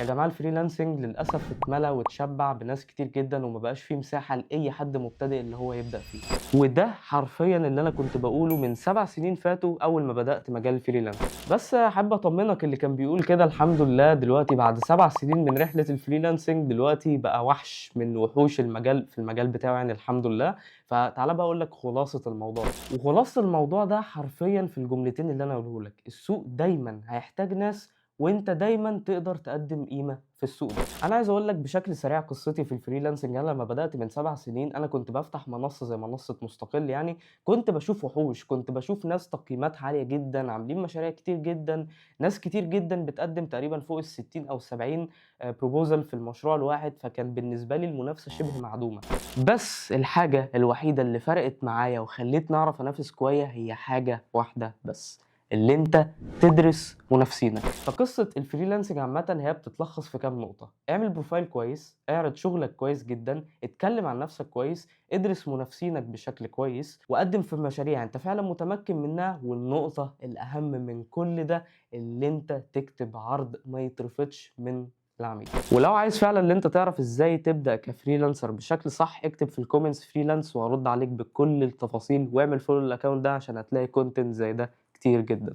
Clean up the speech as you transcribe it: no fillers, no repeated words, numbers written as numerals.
يا جماعة، ال freelancing للأسف اتملى واتشبع بناس كتير جدا، وما بقاش فيه مساحة لأي حد مبتدئ اللي هو يبدأ فيه. وده حرفيا اللي أنا كنت بقوله من 7 سنين فاتوا أول ما بدأت مجال ال freelance. بس حابب أطمنك، اللي كان بيقول كده الحمد لله دلوقتي بعد 7 سنين من رحلة ال freelancing دلوقتي بقى وحش من وحوش المجال في المجال بتاعه، يعني الحمد لله. فتعالى بقى أقول لك خلاصة الموضوع ده. وخلاصة الموضوع ده حرفيا في الجملتين اللي أنا هقوله لك: السوق دايما هيحتاج ناس، وأنت دايمًا تقدر تقدّم قيمة في السوق ده. أنا عايز أقول لك بشكل سريع قصتي في ال freelancing. أنا لمّا بدأت من 7 سنين أنا كنت بافتح منصة زي منصة مستقل يعني، كنت باشوف وحوش، كنت باشوف ناس تقييمات عالية جدًا، عاملين مشاريع كتير جدًا، ناس كتير جدًا بتقدّم تقريبًا فوق ال60 أو ال70 proposal في المشروع الواحد، فكان بالنسبة لي المنافسة شبه معدومة. بس الحاجة الوحيدة اللي فرقت معايا وخلّتني أعرف أنافس هي حاجة واحدة بس، اللي أنت تدرس منافسينك. فقصة ال freelancing عامةً هي بتتلخص في كام نقطة: اعمل profile كويس، اعرض شغلك كويس جدًا، اتكلم عن نفسك كويس، ادرس منافسينك بشكل كويس، وقدم في مشاريع أنت فعلًا متمكن منها، والنقطة الأهم من كل ده اللي أنت تكتب عرض ما يترفضش من العميل. ولو عايز فعلًا إن أنت تعرف إزاي تبدأ ك freelancer بشكل صح، اكتب في ال comments freelance وهارُد عليك بكل التفاصيل، واعمل follow لل account ده عشان هتلاقي content زي ده كتير جدًا.